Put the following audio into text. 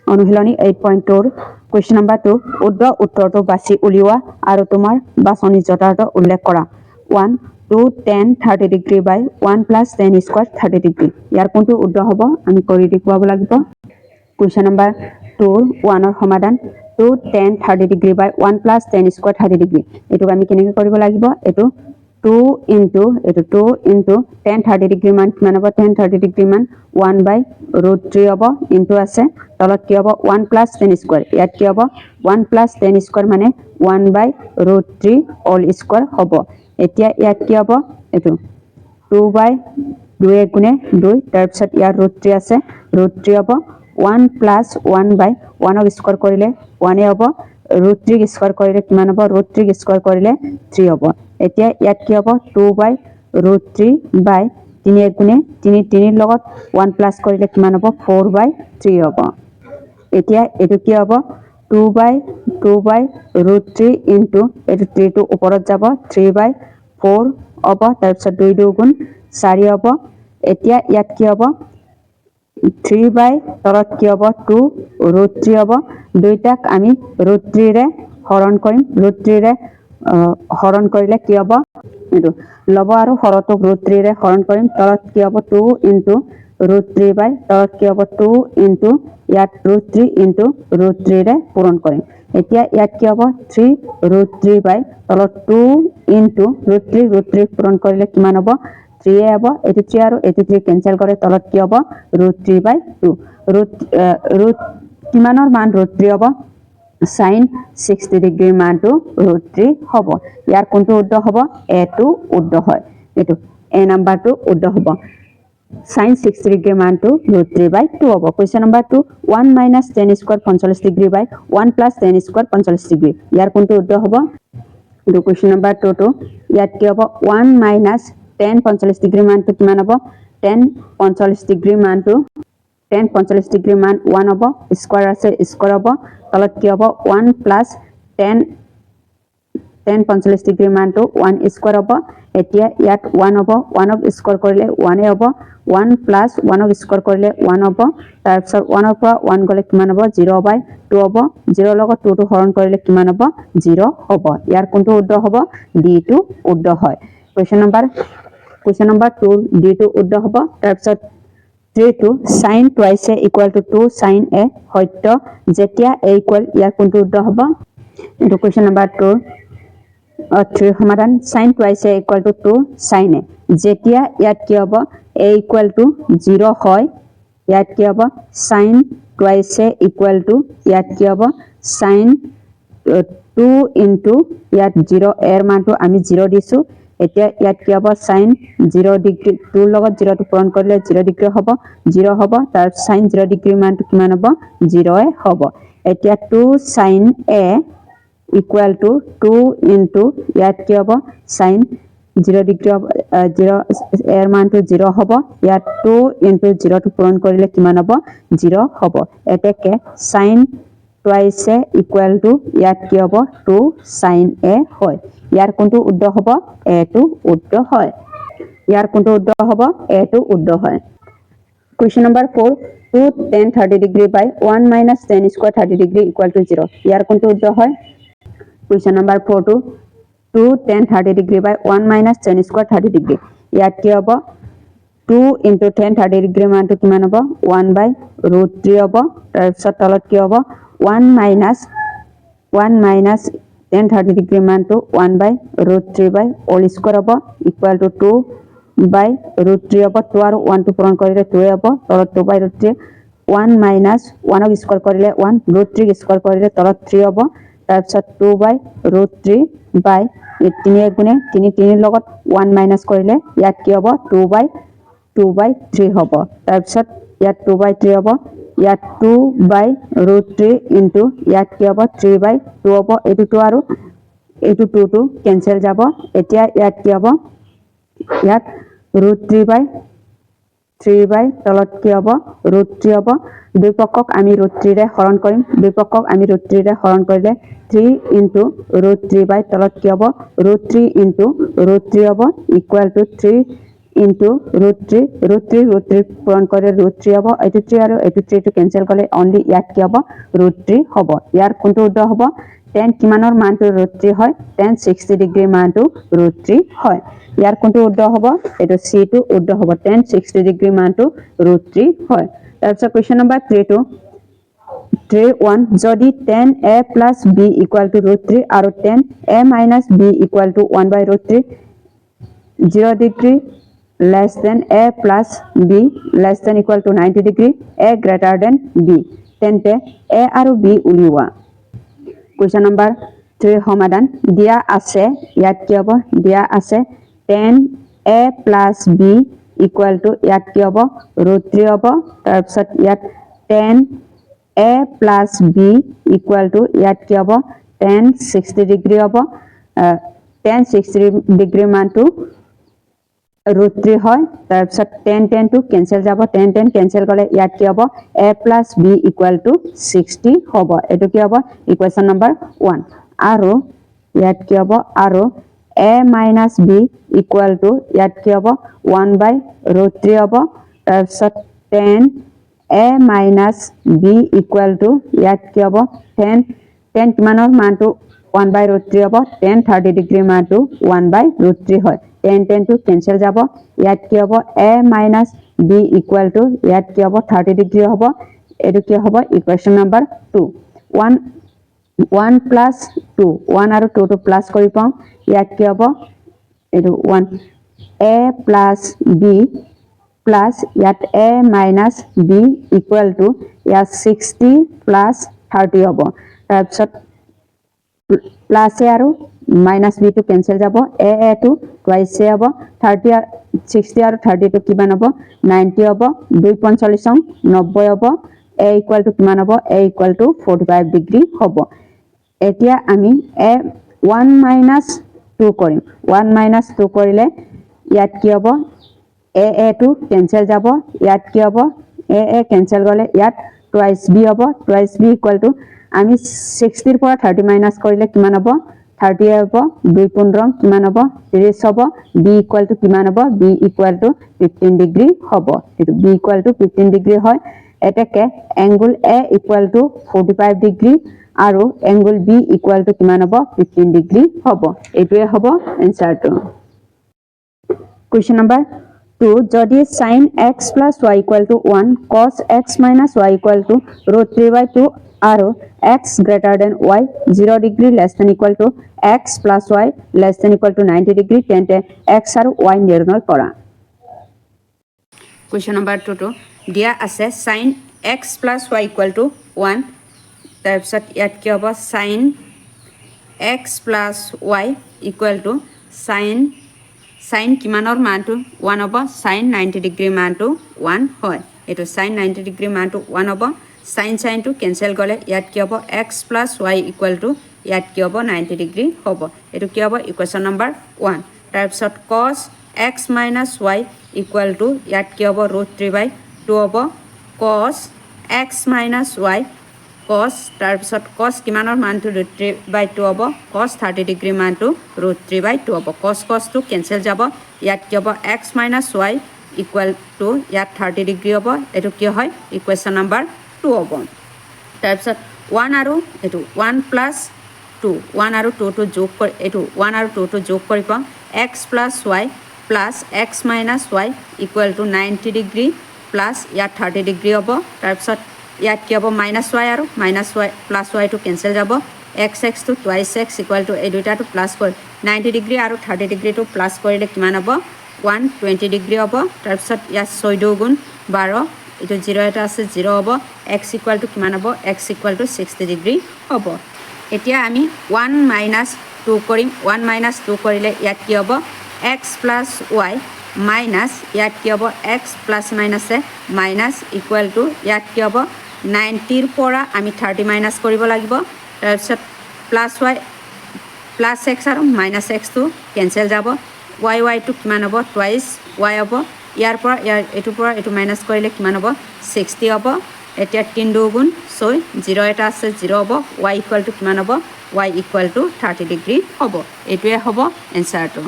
অনুশীলনী 8.2ৰ question number 2। শুদ্ধ উত্তৰটো বাছি উলিওৱা আৰু তোমাৰ বাছনি যথাৰ্থ উল্লেখ কৰা। 1, 2 tan 30 degree by 1 plus tan square 30 degree। ইয়াৰ কোনটো শুদ্ধ হ'ব, আমি কৰি দেখুৱাব লাগিব। কুৱেশ্যন নম্বৰ টুৰ ওৱানৰ সমাধান। 2 tan 30 degree by 1 plus tan square 30 degree। এইটোক আমি কেনেকৈ কৰিব লাগিব? এইটো টু ইনটু, এইটো 2 ইনটু টেন 30 ডিগ্ৰী মান কিমান হ'ব? টেন 30 ডিগ্ৰী মান ওৱান বাই ৰুট থ্ৰী হ'ব। ইনটু আছে, তলত কি হ'ব? One plus ten square. ইয়াত কি হ'ব? ওৱান প্লাছ টেন স্কুৱাৰ মানে 1 by root 3 whole square হ'ব। এতিয়া ইয়াত কি হ'ব? এইটো টু বাই দুই গুণে দুই, তাৰপিছত ইয়াৰ ৰুট থ্ৰী আছে, ৰুট থ্ৰী হ'ব। ওৱান প্লাছ ওৱান বাই ওৱানক স্কুৱাৰ কৰিলে ওৱানে হ'ব। ৰুট থ্ৰীক স্কুৱাৰ কৰিলে কিমান হ'ব? ৰুট থ্ৰীক স্কুৱাৰ কৰিলে থ্ৰী হ'ব। এতিয়া ইয়াত কি হ'ব? 2 by root 3 by তিনি এক গুণে তিনি, তিনিৰ লগত ওৱান প্লাছ কৰিলে কিমান হ'ব? ফ'ৰ বাই থ্ৰী হ'ব। এতিয়া এইটো কি হ'ব? 2 by root 3 into, এইটো থ্ৰীটো ওপৰত যাব, থ্ৰী বাই ফ'ৰ হ'ব। তাৰপিছত দুই দুগুণ চাৰি হ'ব। এতিয়া ইয়াত কি হ'ব? থ্ৰী বাই তলত কি হ'ব? টু ৰুট থ্ৰী হ'ব। দুইটাক আমি ৰুট থ্ৰীৰে হৰণ কৰিম। ৰুট থ্ৰীৰে হৰণ কৰিলে কি হ'ব? এইটো লব আৰু হৰটোক ৰুট থ্ৰীৰে হৰণ কৰিম। তলত কি হ'ব? 2 ইনটু ৰুট থ্ৰী বাই তলত কি হ'ব? টু ইনটু ইয়াত ৰুট থ্ৰী ইনটু ৰুট থ্ৰীৰে পূৰণ কৰিম। এতিয়া ইয়াত কি হ'ব? থ্ৰী ৰুট থ্ৰী বাই তলত 2 into root 3, root 3 পূৰণ কৰিলে কিমান হ'ব? থ্ৰীয়ে হ'ব। এইটো থ্ৰী আৰু এইটো থ্ৰী কেঞ্চেল কৰে তলত কি হ'ব? Root 3 by 2। Root কিমানৰ মান ৰুট থ্ৰী হ'ব? চাইন 60 ডিগ্ৰীৰ মানটো ৰুট থ্ৰী হ'ব। ইয়াৰ কোনটো শুদ্ধ হ'ব? এটো শুদ্ধ হয়। এইটো এ নাম্বাৰটো শুদ্ধ হ'ব। চাইন 60 ডিগ্ৰীৰ মানটো ৰুট থ্ৰী বাই টু হ'ব। Question number 2, 1 minus tan square 45 degree by 1 plus tan square 45 degree। ইয়াৰ কোনটো শুদ্ধ হ'ব? এইটো কুৱেশ্যন নম্বৰ টুটো ইয়াত কি হ'ব? ওৱান মাইনাছ টেন 45 ডিগ্ৰীৰ মানটো কিমান হ'ব? টেন 45 ডিগ্ৰীৰ মানটো, টেন 45 ডিগ্ৰীৰ মান ওৱান হ'ব। স্কোৱাৰ আছে, স্কোৱাৰ হ'ব। তলত কি হ'ব? ওৱান প্লাছ টেন টেন 45 ডিগ্ৰীৰ মানটো ওৱান স্কোৱাৰ হ'ব। এতিয়া ইয়াত ওৱান হ'ব। ওৱানক স্কোৱাৰ কৰিলে ওৱানে হ'ব। ওৱান প্লাছ ওৱানক স্কোৱাৰ কৰিলে ওৱান হ'ব। তাৰপিছত ওৱানৰ পৰা ওৱান গ'লে কিমান হ'ব? জিৰ' বাই টু হ'ব। জিৰ'ৰ লগত টুটো হৰণ কৰিলে কিমান হ'ব? জিৰ' হ'ব। ইয়াৰ কোনটো শুদ্ধ হ'ব? ডিটো শুদ্ধ হয়। কুৱেশ্যন নম্বৰ 2 ডিটো শুদ্ধ হ'ব। তাৰপিছত থ্ৰীটো, sine twice A equal to 2 sine A সত্য যেতিয়া এ ইকুৱেল। ইয়াৰ কোনটো শুদ্ধ হ'ব? এইটো কুৱেশ্যন নম্বৰ টুৰ থ্ৰীৰ সমাধান। Sine twice A equal to 2 sine A যেতিয়া ইয়াত কি হ'ব? এ ইকুৱেল টু জিৰ' হয়। ইয়াত কি হ'ব? Sine twice A equal to ইয়াত কি হ'ব? চাইন টু ইনটু ইয়াত জিৰ', এৰ মানটো আমি জিৰ' দিছোঁ। এতিয়া ইয়াত কি হ'ব? চাইন জিৰ' ডিগ্ৰী, টুৰ লগত জিৰ'টো পূৰণ কৰিলে জিৰ' ডিগ্ৰী হ'ব, জিৰ' হ'ব। তাৰ চাইন জিৰ' ডিগ্ৰীৰ মানটো কিমান হ'ব? জিৰ'য়ে হ'ব। এতিয়া 2 sine A equal to 2 into ইয়াত কি হ'ব? চাইন জিৰ' ডিগ্ৰী হ'ব, জিৰ', এৰ মানটো জিৰ' হ'ব। ইয়াত টু ইনটু জিৰ'টো পূৰণ কৰিলে কিমান হ'ব? জিৰ' হ'ব। এতেকে sine twice A equal to ইয়াত কি হ'ব? টু চাইন এ হয়। ইয়াৰ কোনটো শুদ্ধ হ'ব? এটো শুদ্ধ হয়। ইয়াৰ কোনটো শুদ্ধ হ'ব? এটো শুদ্ধ হয়। Question number 4, 2 tan 30 degree by 1 minus tan square 30 degree equal to 0। ইয়াৰ কোনটো শুদ্ধ হয়? Question number 4 টো 2 tan 30 degree by 1 minus tan square 30 degree। ইয়াত কি হ'ব? 2 into tan 30 degree মানটো কিমান হ'ব? 1 by root 3 হ'ব। তাৰপিছত তলত কি হ'ব? 1 minus 1 minus tan 30 degree মানটো 1 by root 3 by whole square হ'ব, equal to 2 by root 3 হ'ব। 2 আৰু 1 টো পূৰণ কৰিলে 2 হ'ব। তলত 2 by root 3, 1 minus 1ক স্কোৱাৰ কৰিলে 1, root 3 square কৰিলে তলত 3 হ'ব। তাৰপিছত 2 by root 3 by তিনি এক গুণে তিনি, তিনিৰ লগত 1 মাইনাছ কৰিলে ইয়াত কি হ'ব? 2 by 2 by 3 হ'ব। তাৰপিছত ইয়াত 2 by 3 হ'ব। ইয়াত 2 বাই ৰুট 3 ইনটু ইয়াত কি হ'ব? 3 বাই 2 হ'ব। এইটো 2 আৰু এইটো 2 টো কেঞ্চেল যাব। এতিয়া ইয়াত কি হ'ব? ইয়াত root 3 by 3 by তলত কি হ'ব? ৰুট থ্ৰী হ'ব। দুই পক্ষক আমি ৰুট থ্ৰীৰে হৰণ কৰিম। দুই পক্ষক আমি ৰুট থ্ৰীৰে হৰণ কৰিলে 3 ইনটু ৰুট থ্ৰী বাই তলত কি হ'ব? Root 3 into root 3 হ'ব, equal to three Into root three, root three, root three পূৰণ কৰিলে ৰুট থ্ৰী হ'ব। এইটো থ্ৰী আৰু এইটো থ্ৰীটো কেঞ্চেল কৰিলে অনলি ইয়াত কি হ'ব? ৰুট থ্ৰী হ'ব। ইয়াৰ কোনটো শুদ্ধ হ'ব? টেন কিমানৰ মানটো ৰুট থ্ৰী হয়? টেন 60 ডিগ্ৰীৰ মানটো ৰুট থ্ৰী হয়। ইয়াৰ কোনটো শুদ্ধ হ'ব? এইটো চিটো শুদ্ধ হ'ব। টেন 60 ডিগ্ৰীৰ মানটো ৰুট থ্ৰী হয়। তাৰপিছত কুৱেশ্যন নম্বৰ থ্ৰীটো, থ্ৰী ওৱান, যদি tan A plus B equal to root three আৰু tan A minus B equal to one by root three, 0 degree less than A plus B less than equal to 90 degree, A greater than B, তেন্তে এ আৰু B উলিওৱা। Question number থ্ৰীৰ সমাধান দিয়া আছে, ইয়াত কি হ'ব? দিয়া আছে tan A plus B equal to ইয়াত কি হ'ব? ৰুট থ্ৰী হ'ব। তাৰপিছত ইয়াত tan A plus B equal to ইয়াত কি হ'ব? টেন 60 ডিগ্ৰী হ'ব। টেন 60 ডিগ্ৰীৰ মানটো ৰুট থ্ৰী হয়। তাৰপিছত টেন টেনটো কেঞ্চেল যাব। টেন টেন কেঞ্চেল কৰিলে ইয়াত কি হ'ব? A plus B equal to 60 হ'ব। এইটো কি হ'ব? Equation number one. আৰু ইয়াত কি হ'ব? আৰু A minus B equal to ইয়াত কি হ'ব? ওৱান বাই ৰুট থ্ৰী হ'ব। তাৰপিছত tan A minus B equal to ইয়াত কি হ'ব? টেন টেন কিমানৰ মানটো ওৱান বাই ৰুট থ্ৰী হ'ব? টেন 30 ডিগ্ৰীৰ মানটো ওৱান বাই ৰুট থ্ৰী হয়। টেন টেনটো কেঞ্চেল যাব। ইয়াত কি হ'ব? A minus B equal to ইয়াত কি হ'ব? 30 ডিগ্ৰী হ'ব। এইটো কি হ'ব? Equation number two. One, one plus two, one আৰু টুটো প্লাছ কৰি পাওঁ। ইয়াত কি হ'ব? এইটো one, A plus B plus ইয়াত A minus B equal to ইয়াত 60 প্লাছ 30 হ'ব। তাৰপিছত প্লাছ এ আৰু মাইনাছ বিটো কেঞ্চেল যাব। এ এটো টুৱাইচ এ হ'ব। 30, 60 আৰু 30টো কিমান হ'ব? 90 হ'ব। দুই পঞ্চল্লিছ 90 হ'ব। এ ইকুৱেল টু কিমান হ'ব? A equal to 45 degree হ'ব। এতিয়া আমি এ ওৱান মাইনাছ টু কৰিম। ওৱান মাইনাছ টু কৰিলে ইয়াত কি হ'ব? এ এটো কেঞ্চেল যাব। ইয়াত কি হ'ব? এ এ কেঞ্চেল গ'লে ইয়াত টুৱাইচ বি হ'ব। টুৱাইচ বি ইকুৱেল টু আমি 60ৰ পৰা 30 মাইনাছ কৰিলে কিমান হ'ব? 30 হ'ব। দুই 15 কিমান হ'ব? 30 হ'ব। বি ইকুৱেল টু কিমান হ'ব? B equal to 15 degree হ'ব। এইটো B equal to 15 degree হয়। এতেকে angle A equal to 45 degree আৰু এংগুল বি ইকুৱেল টু কিমান হ'ব? 15 ডিগ্ৰী হ'ব। এইটোৱে হ'ব এনচাৰটো। কুৱেশ্যন নম্বৰ টু, যদি sin x plus y equal to one, cos x minus y equal to root three by two আৰু x greater than y, 0 degree less than equal to x plus y less than equal to 90 degree, তেন্তে x আৰু why নিৰ্ণয় কৰা। Question number টুটো দিয়া আছে sin x plus y equal to one। তাৰপিছত ইয়াত কি হ'ব? Sin x plus y equal to sin sin কিমানৰ মানটো ওৱান হ'ব? চাইন 90 ডিগ্ৰীৰ মানটো ওৱান হয়। এইটো চাইন 90 ডিগ্ৰীৰ মানটো ওৱান হ'ব। চাইন চাইনটো কেঞ্চেল গ'লে ইয়াত কি হ'ব? X plus y equal to ইয়াত কি হ'ব? 90 ডিগ্ৰী হ'ব। এইটো কি হ'ব? Equation number one. তাৰপিছত cos x minus y equal to ইয়াত কি হ'ব? ৰুট থ্ৰী বাই টু হ'ব। Cos x minus y, cos, তাৰপিছত কছ কিমানৰ মানটো ৰুট থ্ৰী বাই টু হ'ব? কছ 30 ডিগ্ৰীৰ মানটো ৰুট থ্ৰী বাই টু হ'ব। কছ কছটো কেঞ্চেল যাব। ইয়াত কি হ'ব? X minus y equal to ইয়াত 30 ডিগ্ৰী হ'ব। এইটো কি হয়? ইকুৱেশ্যন নাম্বাৰ টু হ'ব। তাৰপিছত ওৱান আৰু এইটো ওৱান প্লাছ টু, ওৱান আৰু টুটো যোগ কৰি, এইটো ওৱান আৰু টুটো যোগ কৰি পাওঁ x plus y plus x minus y equal to 90 degree plus ইয়াত 30 ডিগ্ৰী হ'ব। তাৰপিছত ইয়াত কি হ'ব? মাইনাছ why আৰু মাইনাছ why, plus ৱাইটো কেঞ্চেল যাব। এক্স এক্সটো টুৱাইছ এক্স ইকুৱেল টু এই দুইটাটো প্লাছ কৰি 90 ডিগ্ৰী আৰু 30 ডিগ্ৰীটো প্লাছ কৰিলে কিমান হ'ব? 120 ডিগ্ৰী হ'ব। তাৰপিছত ইয়াত ছয় দুগুণ 12, এইটো জিৰ' এটা আছে, জিৰ' হ'ব। এক্স ইকুৱেল টু কিমান হ'ব? X equal to 60 degree হ'ব। এতিয়া আমি ওৱান মাইনাছ টু কৰিম। ওৱান মাইনাছ টু কৰিলে ইয়াত কি হ'ব? এক্স প্লাছ why minus ইয়াত কি হ'ব? এক্স প্লাছ মাইনাছে মাইনাছ ইকুৱেল টু ইয়াত কি হ'ব? 90ৰ পৰা আমি 30 মাইনাছ কৰিব লাগিব। তাৰপিছত প্লাছ why, plus x আৰু মাইনাছ এক্সটো কেঞ্চেল যাব। Why ৱাইটো কিমান হ'ব? টুৱাইছ why হ'ব। ইয়াৰ পৰা ইয়াৰ এইটোৰ পৰা এইটো মাইনাছ কৰিলে কিমান হ'ব? 60 হ'ব। এতিয়া তিনি দুগুণ ছয়, জিৰ' এটা আছে, জিৰ' হ'ব। Why equal to কিমান হ'ব? Y equal to 30 degree হ'ব। এইটোৱে হ'ব এনচাৰটো।